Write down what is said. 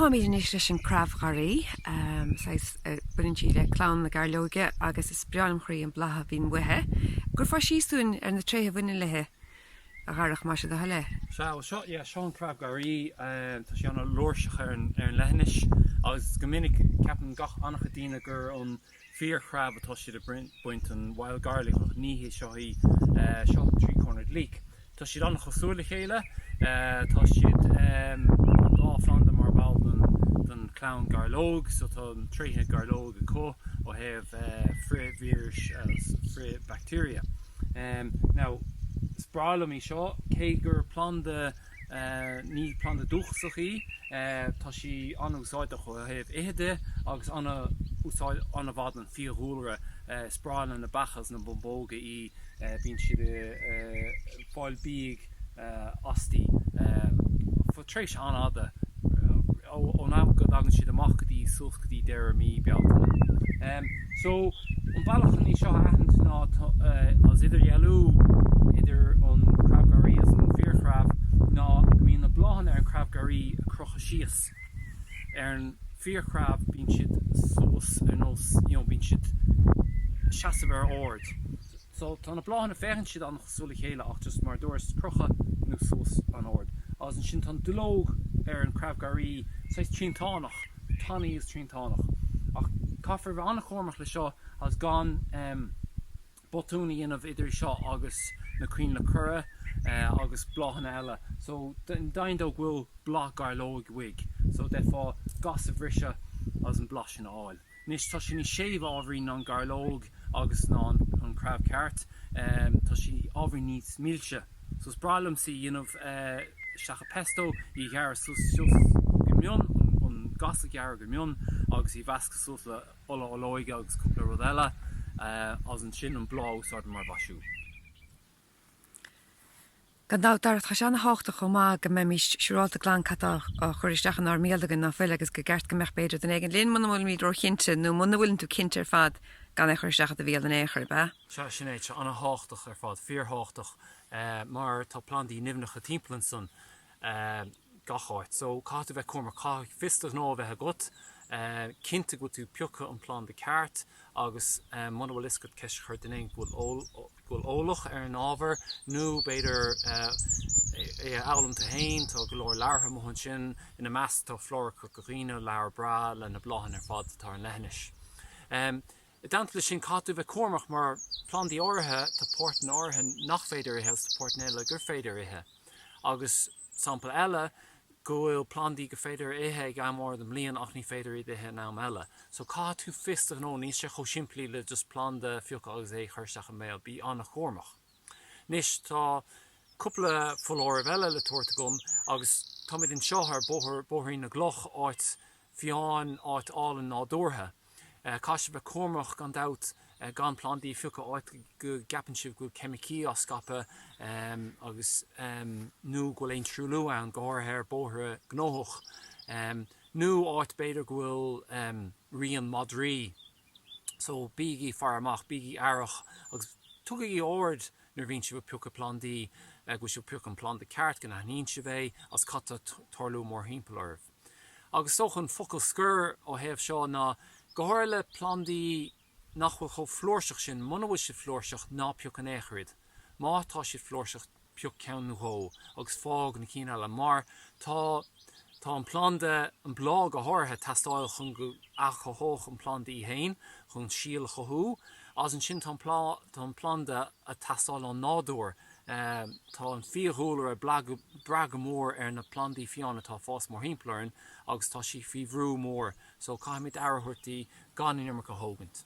Táimid anois leis an craobh gharraí, saghas, baineann sí le clann na gairleoige agus is breá liom chroí an bláth a bhíonn uaithi. Cuirfeá síos dúinn ar na tréithe a bhaineann léi, a Dharach, más é do thoil é. Sea, bhuel seo, yeah, seo an craobh garraí, tá sí an-fhlúirseach ar an, ar an leithinis agus go minic ceapann gach an-chuid daoine gur an fíorchreamh atá siad ag baint, an wild garlic, ach ní hé seo í, seo an three-cornered leek. Tá siad an-chosúil le chéile, tá siad, an dá phlanda mar bhall den den chlann gairleog, so tá an tréithe gairleog acu ó thaobh frith-víris agus frith-bacteria. Now, is breá liom í seo, cé gur planda, Ní planda dúchasach í. Tá sí an-úsáideach ó thaobh ithe de agus an-mhaith don fiadhúlra. Is breá le na beacha agus na bumbóga í. Bíonn siad ag fáil bídh asti feadh tréimhse an-fhada ón am go dtagann siad amach go dtí suas go dtí deireadh mí Bealtaine. So, an bealach chun í seo a aithint ná agus idirdhealú idir an craobh garraí agus an fíorchreamh ná go mbíonn na bláthanna ar an craobh garraí ag crochadh síos. Ar an fíorchreamh bíonn siad suas ar nós, you know, bíonn siad seasamh ar ard. So tá na bláthanna, féachann siad an-chosúil le chéile ach just mar a dúras, crochadh nó suas an-ard. Agus ansin tá an duilleog ar an craobh garraí saghas triantánach, tanaí agus triantánach. Ach caithfear a bheith an-chúramach le seo agus gan botún a dhéanamh idir seo agus na coinnle corra agus bláthanna eile. So deimhin dó go bhfuil bláth gairleoige uaidh. So d'fhéadfá gas a bhriseadh agus an bláth sin a fháil. Anois tá sí níos séimhe ábhairín ná an gairleog agus ná an craobh ceart. Tá sí ábhairín níos milse. So is breá liomsa í a dhéanamh isteach i pesto, í a ghearradh suas suas go mion, an gas a ghearradh go mion agus í a mheascadh suas le ola olóige agus cúpla rud eile agus ansin an bláth a úsáid mar mhaisiú. Gan dabht, Darach, tá sé an-thábhachtach chomh maith go mbeimis siúrálta glan cad tá á chur isteach inár mbéal againn, ná fuil, agus gur ceart go mbeadh b'fhéidir duine éigin linn muna bhfuilimid róchinnte nó muna bhfuileann tú cinnte ar fad gan é a chur isteach i do bhéal in aon chor, ab ea? Sea, sin é, tá sé an-thábhachtach ar fad, fíorthábhachtach, mar tá plandaí nimhneacha timpeall ansan gach áit. So, caithfidh tú bheith cúramach, caithfidh fios do ghnó a bheith agat, cinnte go bhfuil tú ag piocadh an planda ceart agus muna bhfuil fhios agat ceist a chur duine éigin go bhfuil go bhfuil eolach ar an ábhar nó b'fhéidir é a fhoghlaim tú féin, tá go leor leabhartha amuigh ansin, ina measc tá Flóra Chorca Dhuibhne, leabhar breá le na bláthanna ar fad atá ar an leithinis. I dteannta leis sin, caithfidh tú bheith cúramach mar plandaí áirithe, tá páirteanna áirithe nach féidir a ithe agus tá páirteanna eile gur féidir a ithe. Agus sampla eile, go bhfuil plandaí gur féidir a ithe ag am áirithe den mbliain ach ní féidir iad a ithe in am eile. So caithfidh tú fios do ghnó, níl sé chomh simplí le just planda a phiocadh agus é a chur isteach i mbéal, bí an-chúramach. Anois tá cúpla foláireamh eile le tabhairt agam agus táimid anseo ar bóthar, Bóithrín na gCloch, áit fiáin, áit álainn nádúrtha. Caithfidh sibh bheith cúramach gan dabht gan plandaí a phiocadh áit go gceapann sibh go bhfuil ceimicí á scaipeadh agus nó go bhfuil aon truailliú ann, go háirithe ar bóithre gnóthach, nó áit b'fhéidir go bhfuil rian madraí. So bígí ag faire amach, bígí aireach agus tugaigí aird nuair a bhíonn sibh ag piocadh plandaí go bhfuil sibh ag piocadh an planda ceart, go n-aithníonn sibh é agus cad tá ag tarlú mórthimpeall oraibh. Agus is dócha an focal scoir ó thaobh seo ná, go háirithe le plandaí nach bhfuil chomh flúirseach sin, muna bhfuil siad flúirseach, ná pioc in aon chor iad. Má tá siad flúirseach, pioc ceann nó dhó agus fág na cinn eile mar tá tá an planda, an bláth go háirithe, ag teastáil chun go athchothódh an planda í féin, chun síol a chothú. Agus ansin tá an tá an planda ag teastáil ón nádúr. Tá an fiadhúlra ag brath go mór ar na plandaí fiáine atá ag fás mórthimpeall orainn agus tá sí faoi bhrú mór so caithfimid aire a thabhairt di gan an iomarca a thógaint.